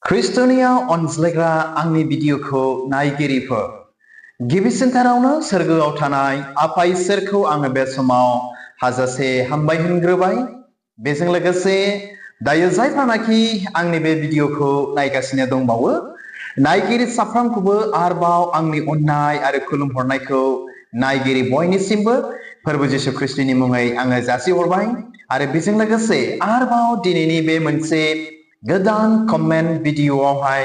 Kristonia अनज्लायग्रा आंनि भिडिअखौ नायगिरिफोर गिबिसिनथारावनो सोरगोआव थानाय आफा इसोरखौ आङो बे समाव हाजासे हामबाय होनग्रोबाय। बेजों लोगोसे दायो जायफ्रानाखि आंनि बे भिडिअखौ नायगासिनो दंबावो नायगिरि साफ्रोमखौबो आरोबाव आंनि अननाय आरो खुलुमहरनायखौ नायगिरि बयनिसिमबो फोरबो जिसु ख्रिस्टनि मुङै आङो जासिहरबाय। आरो बेजों लोगोसे आरोबाव दिनैनि बे मोनसे गोदान कमेन्ट भिडिअआवहाय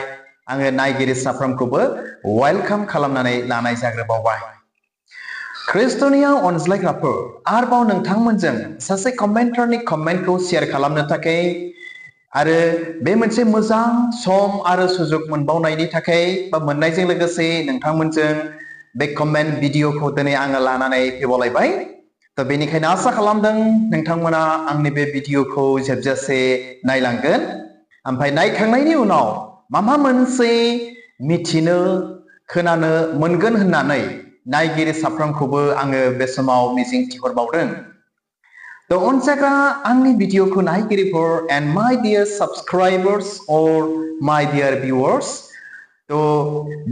आङो नायगिरि साफ्रोमखौबो वेलकाम खालामनानै लानाय जाग्रोबावबाय। ख्रिस्टनिया अनज्लायग्राफोर आरोबाव नोंथांमोनजों सासे कमेन्टारनि कमेन्टखौ शेयार खालामनो थाखाय आरो बे मोनसे मोजां सम आरो सुजुग मोनबावनायनि थाखाय बा मोननायजों लोगोसे नोंथांमोनजों बे कमेन्ट भिडिअखौ दिनै आङो लानानै फैबावलायबाय। तो बेनिखायनो आसा खालामदों नोंथांमोना आंनि बे भिडिअखौ जोबजासे नायलांगोन। ओमफ्राय नायखांनायनि उनाव माबा मोनसे मिथिनो खोनानो मोनगोन होननानै नायगिरि साफ्रोमखौबो आङो बे समाव मिजिंथिहरबावदों। तो अनजाग्रा आंनि भिडिअखौ नायगिरिफोर एन्ड माय डियर साबस्क्राइबार्स और माय डियर भिउअर्स, तो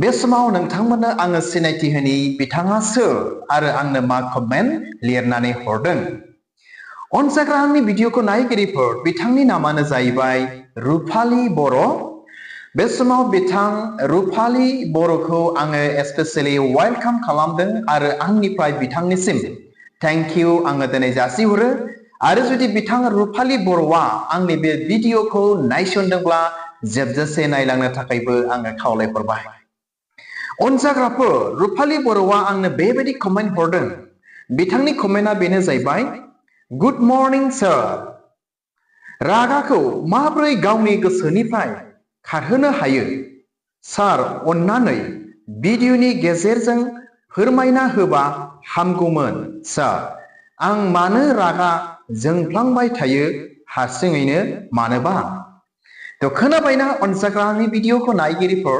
बे समाव नोंथांमोननो आङो सिनायथि होनि बिथाङा सोर आरो आंनो मा कमेन्ट लिरनानै हरदों। अनजाग्रा आंनि भिडिअखौ नायगिरिफोर बिथांनि नामानो जाहैबाय रुफाली बर'। बे समाव बिथां रुफाली बर'खौ आङो स्पेसियली वेलकाम खालामदों आरो आंनिफ्राय बिथांनिसिम थेंक इउ आङो दिनै जासिहरो। आरो जुदि बिथां रुफाली बर'आ आंनि बे भिडिअखौ नायसनदोंब्ला जोबजासे नायलांनो थाखायबो आङो खावलायहरबाय। अनजाग्राफोर रुफाली बर'आ आंनो बेबायदि कमेन्ट हरदों। बिथांनि कमेन्टआ बेनो जाहैबाय, गुड मर्निं सार, रागाखौ माब्रै गावनि गोसोनिफ्राय खारहोनो हायो सार, अन्नानै भिडिअनि गेजेरजों फोरमायना होबा हामगौमोन सार। आं मानो रागा जोंफ्लांबाय थायो हारसिङैनो मानोबा। तो खोनाबायना अनजाग्रा आंनि भिडिअखौ नायगिरिफोर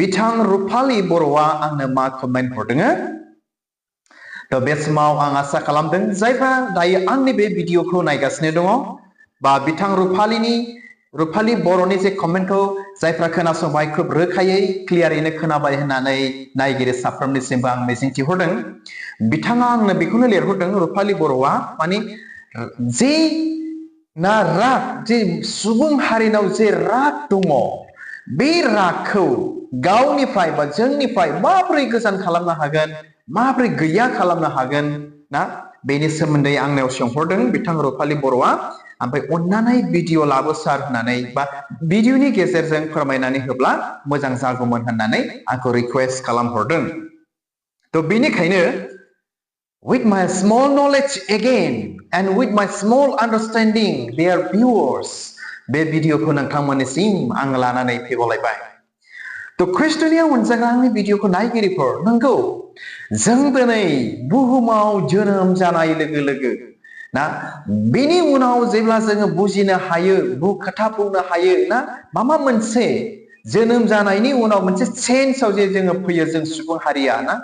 बिथां रुफाली बर'आ आंनो मा कमेन्ट हरदों। तो बे समाव आं आसा खालामदों जायफ्रा दायो आंनि बे भिडिअखौ नायगासिनो दङ बा बिथां रुफाली बर'नि जे कमेन्टखौ जायफ्रा खोनासंबाय खोब रोखायै क्लियारैनो खोनाबाय होननानै नायगिरि साफ्रोमनिसिमबो आं मिजिंथिहरदों। बिथाङा आंनो बेखौनो लिरहरदों रुफाली बर'आ, माने जे ना राग, जे सुबुं हारिनाव जे राग दङ बे रागखौ गावनिफ्राय बा जोंनिफ्राय माबोरै गोजान खालामनो हागोन, माबोरै गैया खालामनो हागोन ना, बेनि सोमोन्दै आंनाव सोंहरदों बिथां रुफाली बर'आ। ओमफ्राय अन्नानै भिडिअ लाबो सार होननानै बा भिडिअनि गेजेरजों फोरमायनानै होब्ला मोजां जागौमोन होननानै आंखौ रिक्वेस्ट खालामहरदों। तो बेनिखायनो with my small knowledge again and with my small understanding dear viewers, बे भिडिअखौ नोंथांमोननिसिम आं लानानै फैबावलायबाय। तो ख्रिस्टनिया अनजाग्रा आंनि भिडिअखौ नायगिरिफोर, नंगौ जों दिनै बुहुमाव जोनोम जानाय लोगो लोगो ना बेनि उनाव जेब्ला जोङो बुजिनो हायो, खोथा बुंनो हायो ना, माबा मोनसे जोनोम जानायनि उनाव मोनसे सेन्सआव जे जोङो फैयो जों सुबुं हारिया ना,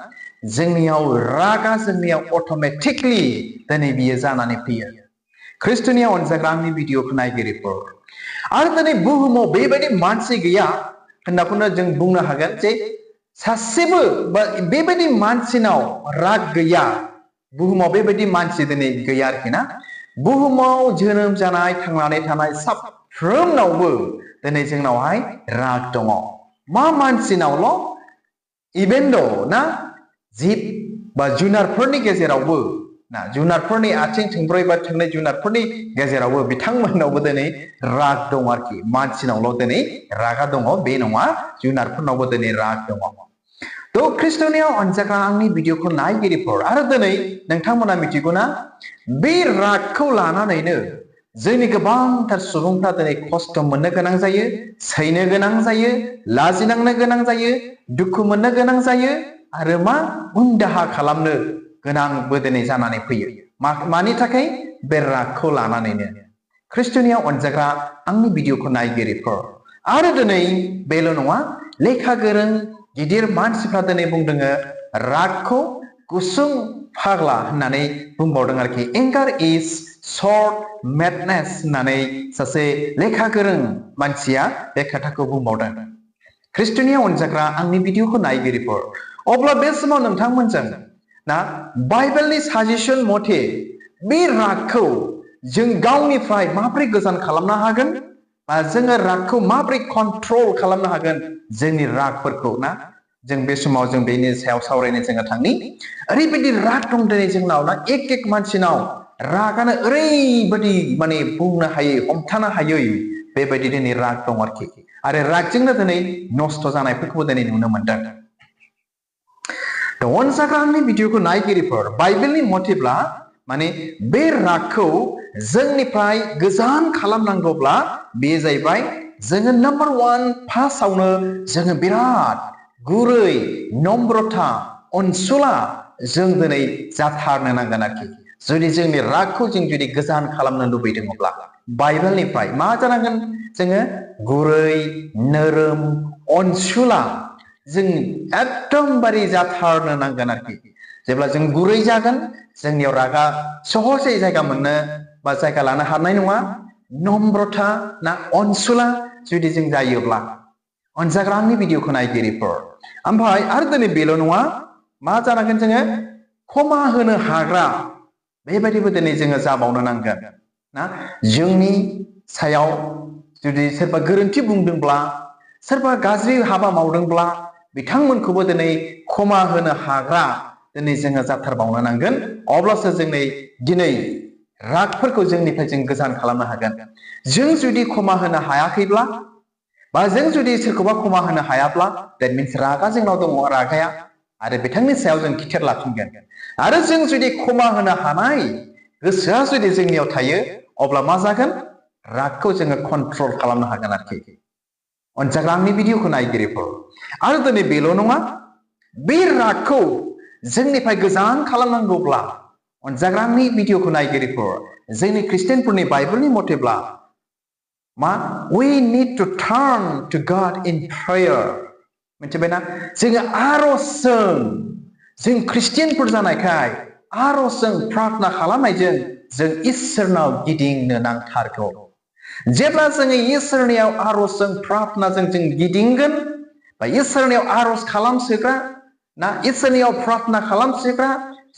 जोंनियाव रागा जोंनियाव अट'मेटिकलि दिनै बियो जानानै फैयो। ख्रिस्टनिया अनजाग्रा आंनि भिडिअखौ नायगिरिफोर आरो दिनै बुहुमाव बेबायदि मानसि गैया होननाखौनो जों बुंनो हागोन जे सासेबो बा बेबायदि मानसिनाव राग गैया, बुहुमाव बेबायदि मानसि दिनै गैया आरोखि ना। बुहुमाव जोनोम जानाय थांनानै थानाय साफ्रोमनावबो दिनै जोंनावहाय राग दङ। मा मानसिनावल', इभेन द ना जिब बा जुनारफोरनि गेजेरावबो ना, जुनारफोरनि आथिं थोंब्रै बा थोंनै जुनारफोरनि गेजेरावबो बिथांमोननावबो दिनै राग दङ आरोखि। मानसिनावल' दिनै रागा दङ बे नङा, जुनारफोरनावबो दिनै राग दङ। तो ख्रिस्टनिया अनजाग्रा आंनि भिडिअखौ नायगिरिफोर आरो दिनै नोंथांमोना मिथिगौना बे रागखौ लानानैनो जोंनि गोबांथार सुबुंफ्रा दिनै खस्थ' मोननो गोनां जायो, सैनो गोनां जायो, लाजिनांनो गोनां जायो, दुखु मोननो गोनां जायो आरो मा उन दाहा खालामनो गोनांबो दिनै जानानै फैयो। मानि थाखाय? बे रागखौ लानानैनो। ख्रिस्टनिया अनजाग्रा आंनि भिडिअखौ नायगिरिफोर आरो दिनै बेल' नङा, लेखा गोरों गिदिर मानसिफ्रा दिनै बुंदों रागखौ गुसुं फाग्ला होननानै बुंबावदों आरोखि। एंगार इज short madness होननानै सासे लेखा गोरों मानसिया बे खोथाखौ बुंबावदों। ख्रिस्ट'नि अनजाग्रा आंनि भिडिअखौ नायगिरिफोर, अब्ला बे समाव नोंथांमोनजों ना बाइबेलनि साजेसन मथे बे रागखौ जों गावनिफ्राय माबोरै गोजान खालामनो हागोन, बा जोङो रागखौ माबोरै कन्ट्रल खालामनो हागोन जोंनि रागफोरखौ ना जों बे समाव जों बेनि सायाव सावरायनो जोङो थांनि। ओरैबायदि राग दं दिनै जोंनाव ना एक मानसिनाव रागानो ओरैबायदि माने बुंनो हायै हमथानो हायै बेबायदि दिनै राग दं आरोखि। आरो रागजोंनो दिनै नस्थ' जानायफोरखौबो दिनै नुनो मोनदों। अनजाग्रा आंनि भिडिअखौ नायगिरिफोर, बाइबेलनि मथेब्ला माने बे रागखौ जोंनिफ्राय गोजान खालामनांगौब्ला बे जाहैबाय जोङो नाम्बार 1 फार्स्टआवनो जोङो बिराद गुरै नम्रता अनसुला जों दिनै जाथारनो नांगोन आरोखि। जुदि जोंनि रागखौ जों जुदि गोजान खालामनो लुबैदोंब्ला बाइबेलनिफ्राय मा जानांगोन, जोङो गुरै नोरोम अनसुला जों एकदमबारे जाथारनो नांगोन आरोखि। जेब्ला जों गुरै जागोन जोंनियाव रागा सहजै जायगा मोननो बा जायगा लानो हानाय नङा। नम्रता ना अनसुला जुदि जों जायोब्ला अनजाग्रा आंनि भिडिअखौ नायगिरिफोर, ओमफ्राय आरो दिनै बेल' नङा, मा जानांगोन जोङो क्षमा होनो हाग्रा बेबायदिबो दिनै जोङो जाबावनो नांगोन ना। जोंनि सायाव जुदि सोरबा गोरोन्थि बुंदोंब्ला, सोरबा गाज्रि हाबा मावदोंब्ला बिथांमोनखौबो दिनै क्षमा होनो हाग्रा दिनै जोङो जाथारबावनो नांगोन। अब्लासो जोंनि दिनै रागफोरखौ जोंनिफ्राय जों गोजान खालामनो हागोन। जों जुदि क्षमा होनो हायाखैब्ला बा जों जुदि सोरखौबा क्षमा होनो हायाब्ला that means रागा जोंनाव दङ, रागाया आरो बिथांनि सायाव जों खिथेर लाफिनगोन। आरो जों जुदि क्षमा होनो हानाय गोसोआ जुदि जोंनियाव थायो अब्ला मा जागोन, रागखौ जोङो कन्ट्रल खालामनो हागोन आरोखि। अनजाग्रा आंनि भिडिअखौ नायगिरिफोर, आरो दिनै बेल' नङा, बे रागखौ जोंनिफ्राय गोजान खालामनांगौब्ला अनजाग्रा आंनि भिडिअखौ नायगिरिफोर, जोंनि ख्रिस्टियानफोरनि बाइबेलनि मथेब्ला मा we need to turn to God in prayer। मिथिबायना, जोङो आर'जजों, जों ख्रिस्टियानफोर जानायखाय आर'जजों प्रार्थना खालामनायजों जों इसोरनाव गिदिंनो नांथारगौ। जेब्ला जोङो इसोरनियाव आर'जजों प्रार्थनाजों जों गिदिंगोन बा इसोरनियाव आर'ज खालामसोग्रा ना इसोरनियाव प्रार्थना खालामसोग्रा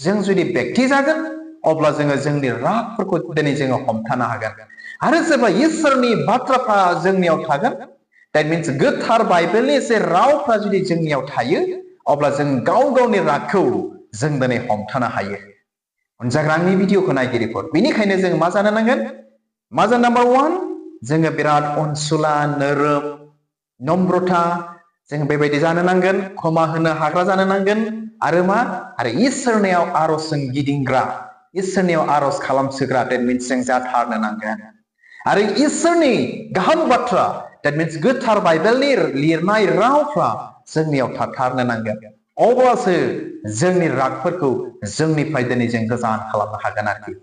जों जुदि बेक्ति जागोन अब्ला जोङो जोंनि रागफोरखौ दिनै जोङो हमथानो हागोन। आरो जेब्ला इसोरनि बाथ्राफ्रा जोंनियाव थागोन, that means गोथार बाइबेलनि जे रावफ्रा जुदि जोंनियाव थायो अब्ला जों गाव गावनि रागखौ जों दिनै हमथानो हायो। अनजाग्रा आंनि भिडिअखौ नायगिरिफोर, बेनिखायनो जों मा जानो नांगोन, मा जानो नाम्बार 1 जोङो बिराद अनसुला नोरोम नम्रता जों बेबायदि जानो नांगोन, क्षमा होनो हाग्रा जानो नांगोन। आरो मा, आरो इसोरनियाव आर'जजों गिदिंग्रा, इसोरनियाव आर'ज खालामसोग्रा that means जों जाथारनो नांगोन। आरो इसोरनि गाहाम बाथ्रा that means गोथार बाइबेलनि लिरनाय रावफ्रा जोंनियाव थाथारनो नांगोन। अब्लासो जोंनि रागफोरखौ जोंनिफ्राय दिनै जों गोजान खालामनो हागोन आरोखि।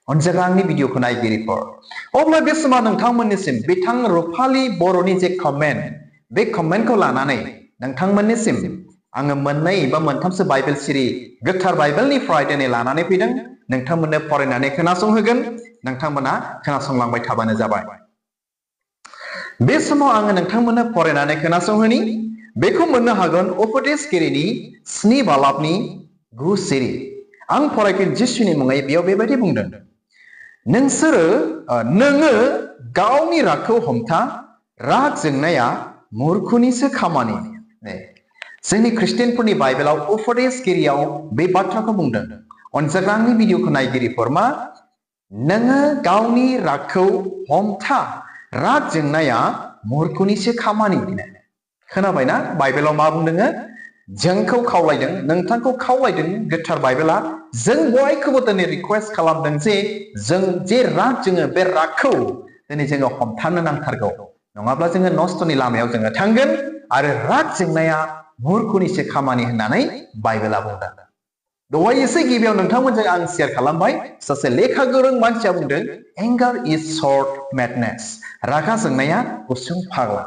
अनजाग्रा आंनि भिडिअखौ नायगिरिफोर, अब्ला बे समाव नोंथांमोननिसिम बिथां रुफालि बर'नि जे कमेन्ट, बे कमेन्टखौ लानानै नोंथांमोननिसिम आङो मोननै बा मोनथामसो बाइबेल सिरि गोथार बाइबेलनिफ्राय दिनै लानानै फैदों। नोंथांमोननो फरायनानै खोनासंहोगोन, नोंथांमोना खोनासंलांबाय थाबानो जाबाय। बे समाव आङो नोंथांमोननो फरायनानै खोनासंहोनि। बेखौ मोननो हागोन उपदेशगिरिनि 7 बालाबनि 9 सिरि। आं फरायगोन जिसुनि मुङै। बेयाव बेबायदि बुंदों, नोङो गावनि रागखौ हमथा, राग जोंनाया मुर्खुनिसो खामानि। जोंनि ख्रिस्टियानफोरनि बाइबेलाव उपदेशगिरियाव बे बाथ्राखौ बुंदों। अनजाग्रा आंनि भिडिअखौ नायगिरिफोर, मा नोङो गावनि रागखौ हमथा, राग जोंनाया मुर्खुनिसो खामानि। खोनाबायना बाइबेलाव मा बुंदों? जोंखौ खावलायदों, नोंथांखौ खावलायदों गोथार बाइबेला। जों बयखौबो दिनै रिक्वेस्ट खालामदों जे जों जे राग जोङो बे रागखौ दिनै जोङो हमथानो नांथारगौ, नङाब्ला जोङो नस्थ'नि लामायाव जोङो थांगोन। आरो राग जोंनाया मुर्खुनिसो खामानि होननानै बाइबेला बुंदों। दहाय एसे गिबियाव नोंथांमोनजों आं शेयार खालामबाय, सासे लेखा गोरों मानसिया बुंदों एंगार इज शर्ट मेडनेस, रागा जोंनाया गुसुं फाग्ला।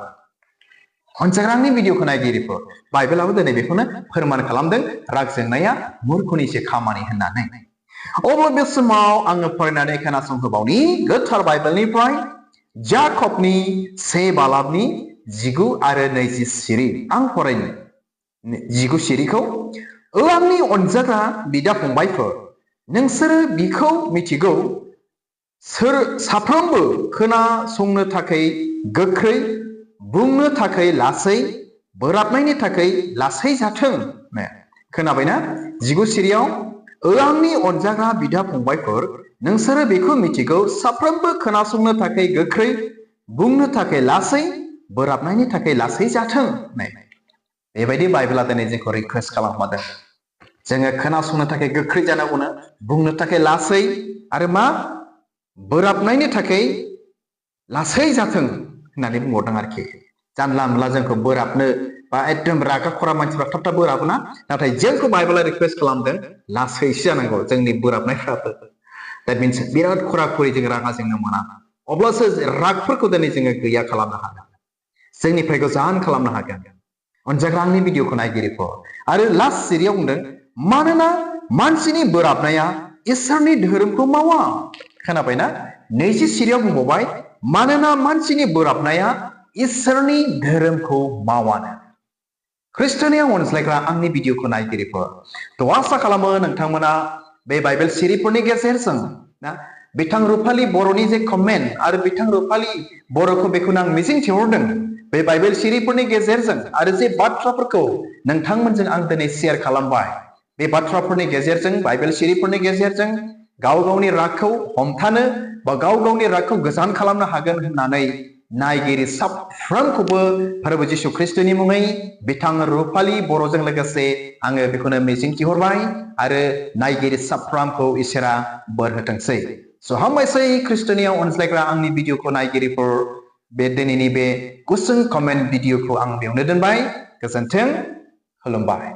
अनजाग्रा आंनि भिडिअखौ नायगिरिफोर, बाइबेलाबो दिनै बेखौनो फोरमान खालामदों, राग जोंनाया मुर्खुनिसो खामानि होननानै। अब्ला बे समाव आङो फरायनानै खोनासंहोबावनि गोथार बाइबेलनिफ्राय जाकबनि 1 बालाबनि 19 आरो 20 सिरि आं फरायनो 19 सिरिखौ आंनि अनजाग्रा बिदा फंबायफोर नोंसोरो बिखौ मिथिगौ सोर साफ्रोमबो खोनासंनो थाखाय गोख्रै बुंनो थाखाय लासै बोराबनायनि थाखाय लासै जाथों खोनाबायना 19 सिरियाव आंनि अनजाग्रा बिदा फंबायफोर नोंसोरो बेखौ मिथिगौ साफ्रोमबो खोनासंनो थाखाय गोख्रै बुंनो थाखाय लासै बोराबनायनि थाखाय लासै जाथों बेबायदि बाइबेला दिनै जोंखौ रिक्वेस्ट खालामदों जोङो खोनासंनो थाखाय गोख्रै जानांगौनो बुंनो थाखाय लासै आरो मा बोराबनायनि थाखाय लासै जाथों होननानै बुंहरदों आरोखि जानला मोनला जोंखौ बोराबनो बा एकदम रागा खरा मानसिफ्रा थाब थाब बोराबोना नाथाय जोंखौ बाइबेला रिक्वेस्ट खालामदों लासैसो जानांगौ जोंनि बोराबनायफ्राबो दैट मिन्स बिराद खरा खरि जों रागा जोंनो मोना अब्लासो रागफोरखौ दिनै जोङो गैया खालामनो हागोन जोंनिफ्राय गोजान खालामनो हागोन अनजाग्रा आंनि भिडिअखौ नायगिरिफोर आरो लास्ट सिरियाव बुंदों मानोना मानसिनि बोराबनाया इसोरनि धोरोमखौ मावा खोनाबायना 20 सिरियाव बुंबावबाय मानोना मानसिनि बोराबनाया इसोरनि धोरोमखौ मावानो ख्रिस्टियानियाव अनज्लायग्रा आंनि भिडिअखौ नायगिरिफोर थ' आसा खालामो नोंथांमोना बे बाइबेल सिरिफोरनि गेजेरजों ना बिथां रुफालि बर'नि जे कमेन्ट आरो बिथां रुफालि बर'खौ बेखौनो आं मिजिं थिहरदों बे बाइबेल सिरिफोरनि गेजेरजों आरो जे बाथ्राफोरखौ नोंथांमोनजों आं दिनै शेयार खालामबाय बे बाथ्राफोरनि गेजेरजों बाइबेल सिरिफोरनि गेजेरजों गाव गावनि रागखौ हमथानो बा गाव गावनि रागखौ गोजान खालामनो हागोन होननानै नायगिरि साफ्रोमखौबो प्रभु जिशु ख्रिस्टनि मुङै बिथां रुफालि बर'जों लोगोसे आङो बेखौनो मिजिं थिहरबाय आरो नायगिरि साफ्रोमखौ इसोरा बोर होथोंसै स' हामबायसै ख्रिस्टियानियाव अनज्लायग्रा आंनि भिडिअखौ नायगिरिफोर बे दिनैनि बे गुसुं कमेन्ट भिडिअखौ आं बेयावनो दोनबाय गोजोन्थों खुलुमबाय